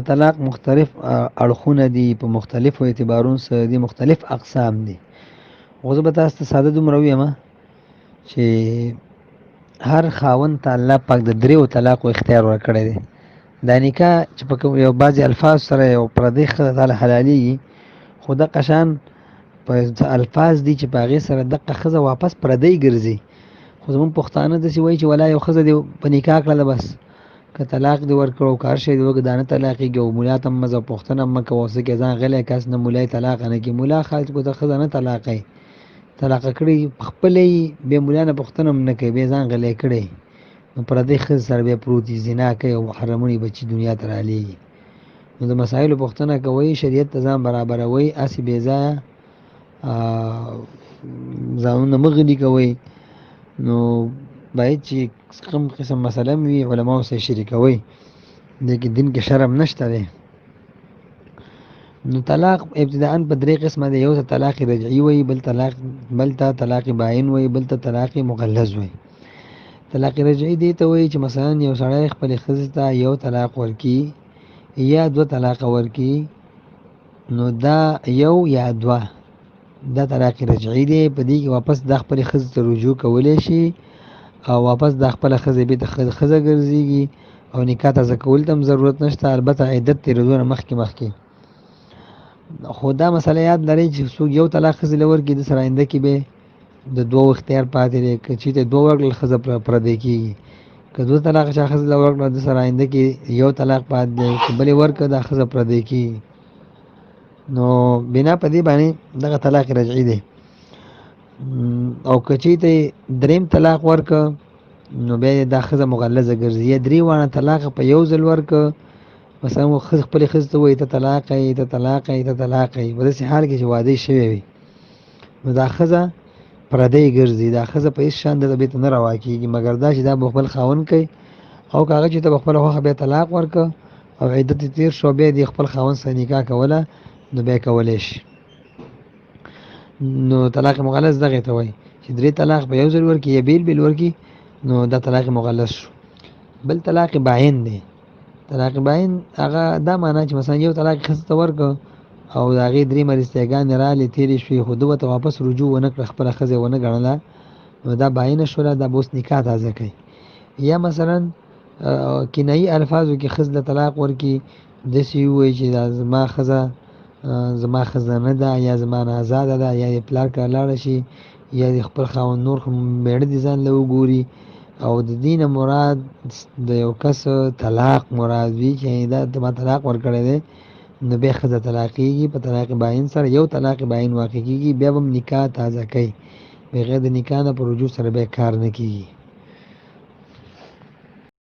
طلاق مختلف اړخونه دي، په مختلفو اعتبارونو سره دي، مختلف اقسام دي. خو زه به تاسو ته ساده دومره ووایم چې هر خاوند ته الله پاک د دریو طلاقو اختیار ورکړی دی. دا نکاح چې په کوم یو بعضې الفاظ سره یو پردۍ ښځه تعالی حلالېږي، خو دقه شان په الفاظ دي چې په هغې سره دقه ښځه واپس پردۍ ګرځي. خو زموږ پښتانه داسې وایي چې ولا یو ښځه دې په نکاح کړله، بس که طلاق دې ورکړو که هر شی دې وکړو دا نه طلاقېږي، او ملا ته هم مه ځه، پوښتنه هم مه کوه، څه کې ځان غلی کس نه ملا یې طلاقه نه کړي. ملا خلکو ته ښځه نه طلاقوي، طلاقه کړي خپله یې، بیا ملا نه پوښتنه هم نه کوي، بیا ځان غلی کړی، نو پردۍ ښځې سره بیا پروت وي، زنا کوي او محرموني بچي دنیا ته رالېږي. نو د مسایلو پوښتنه کوئ، شریعت ته ځان برابروئ، هسې بې ځایه ځانونه مه غلي کوئ. نو باید چې کوم قسم مسله هم وي علماو سره شریکوئ، دې کې دین کې شرم نشته دی. نو طلاق ابتداء په درې قسمه دی، یو ته طلاق رجعي وایي، بل ته طلاق باین وایي، بل ته طلاق مغلظ وایي. طلاق رجعي دې ته وایي چې مثلا یو سړی خپلې ښځې ته یو طلاق ورکي یا دوه طلاقه ورکي، نو دا یو یا دوه دا طلاق رجعي دی. په دې کې واپس دا خپلې ښځې ته رجوع کولی شي او واپس دا خپله ښځه بېرته ښځه ګرځېږي او نکاح تازه کول ته هم ضرورت نشته، البته عدت تېرېدو نه مخکې مخکې. خو دا مسله یاد لرئ چې څوک یو طلاق ښځې له ورکړي، د سره آینده کې به د دوو اختیار پاتې دی، که چېرته دوه ورکړل ښځه پردی کېږي، که دوه طلاق چا ښځې له ورکړه د سره آینده کې یو طلاق پاتې دی، که بلې ورکړه دا ښځه پردی کېږي. نو بنا په دې باندې دغه طلاق رجعي دی. او که چېرته دریم طلاق ورکړه نو بیا دا ښځه مغلظه ګرځي، یا درې واړه طلاق په یو ځل ورکړه، مثلا خپلې ښځې ته وایي ته طلاق یې، ته طلاق یې، ته طلاق یې، په داسې حال کې چې واده یې شوی وي، نو دا ښځه پردۍ ګرځي، دا ښځه په هېڅ شان دلته بېرته نه روا کېږي، مګر دا چې دا به خپل خاوند کوي، او که هغه چې ته به خپله خوښه بیا طلاق ورکړه او عدت یې تېر شو، بیا دې خپل خاوند سره نکاح کوله نو بیا کولی شي. نو طلاق مغلظ دغې ته وایي چې درې طلاق په یو ځل ورکړي یا بېل بېل ورکړي، نو دا طلاق مغلظ شو. بل طلاق باین دی. طلاق باین هغه دا معنا چې مثلا یو طلاق ښځې ته ورکړ او د هغې درې مرستیاګانې رالې تېرې شوې، خو ده ورته واپس رجوع ونه کړه، خپله ښځه یې ونه ګڼله، نو دا باینه شوله، دا به اوس نکاح تازه کوي. یا مثلا کنایي الفاظو کې ښځې له طلاق ورکړي، داسې ووایي چې دا زما ښځه زما ښځه نه ده، یا زما نه ازاده ده، یا دې پلار کره لاړه شي، یا دې خپل خاوند نور مېړه دې ځان له وګوري. او د دې نه مراد د یو کس طلاق مراد وي چې دا ته ما طلاق ورکړی دی، نو بیا ښځه طلاقېږي په طلاق باین سره، یو طلاق باین واقع کېږي، بیا به هم نکاح تازه کوي، بغیر د نکاح نه په رجوع سره بیا کار نه کېږي.